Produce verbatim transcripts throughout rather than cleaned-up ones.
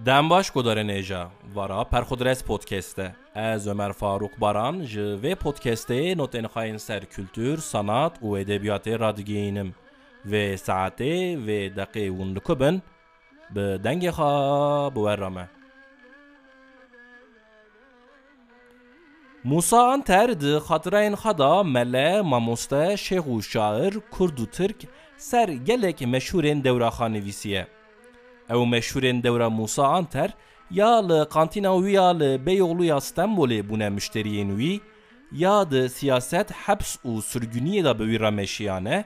Dem baş, guhdarên hêja. Vara Perxudres Podcast e. Ez Ömer Faruk Baran ji vê podcastê notên xwe yên ser kultur, sanat û edebiyatê radigihînim. Vê saetê, vê deqê hûn li ku bin, bi dengê xwe bi we re me. Mûsa Anter di xatirayên xwe de mele, mamoste, şêx û şair, kurd û tirk ser gelek meşhûrên dewra xwe nivîsiye. Ew meşhûrên dewra Mûsa Anter ya li qantîna wî ya li Beyoğlu ya Stenbolê bûne mişteriyên wî, ya di siyaset, heps û sirgûniyê de bi wî re meşiyane,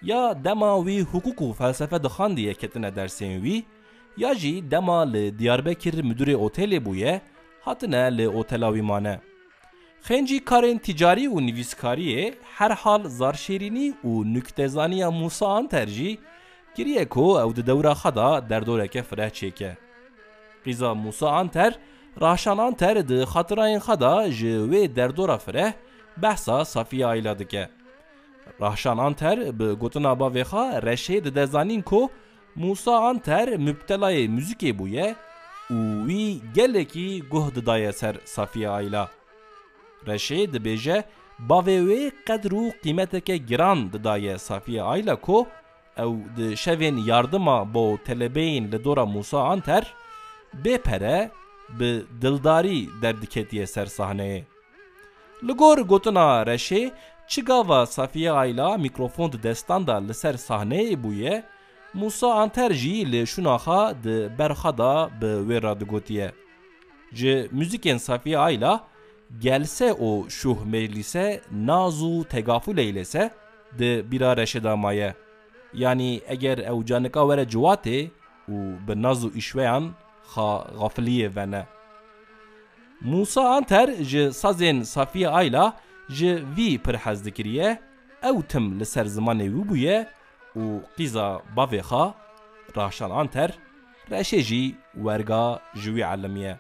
ya dema wî hukuk û felsefe dixandiye ketine dersên wî, ya jî dema li Diyarbekir müdürê otelê bûye, hatine li otela wî mane. Xêncî karên ticarî û nivîskariyê, herhal zarşêrînî û nuktezaniya Mûsa Anter jî kiriye ku ew di dewra xwe de derdoreke fireh çêke. Qîza Mûsa Anter, Rahşan Anter di xatirayên xwe de ji wê derdora fireh behsa Safiye Ayla dike. Rahşan Anter bi gotina bavê xwe Reşê dide zanîn ku Mûsa Anter mubtelayê muzîkê bûye û wî gelekî guh didaye ser Safiye Ayla. Reşê dibêje, bavê wê qedr û qîmeteke giran didaye Safiye Ayla ku ew di şevên yardima bo telebeyên li dora Mûsa Anter bê pere, bi dildarî derdiketiye ser sahneyê. Li gor gotina Reşê, çi gava Safiye Ayla mîkrofon di destan de li ser sahneyê bûye, Mûsa Anter jî li şûna xwe di ber xwe de bi wê re digotiye. Ji muzîkên Safiye Ayla, Gelse o şuh meclise, naz û tegaful eylese, di bîra Reşê de maye. Yanî eger ew canika were ciwatê û bi naz û îşveyan xwe xafiliyê vene. Mûsa Anter ji sazên Safiye Ayla ji vî pir hez dikiriye, ew tim li ser zimanê wî bûye û qîza bavê xwe, Rahşan Anter, Reşê jî werga ji wî elimiye.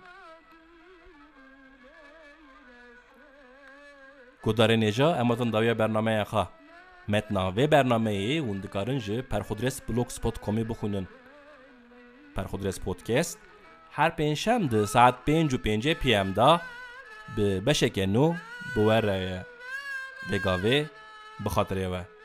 Guhdarên hêja, em hatin dawiya bernameya xwe. Metna vê bernameyê hûn dikarin ji perxudres blogspot komê bixwînin. Perxudres Podcast her pêncşem di saet pênc û pêncê P M de bi beşeke nû bi we re ye. Vê gavê bi xatirê we.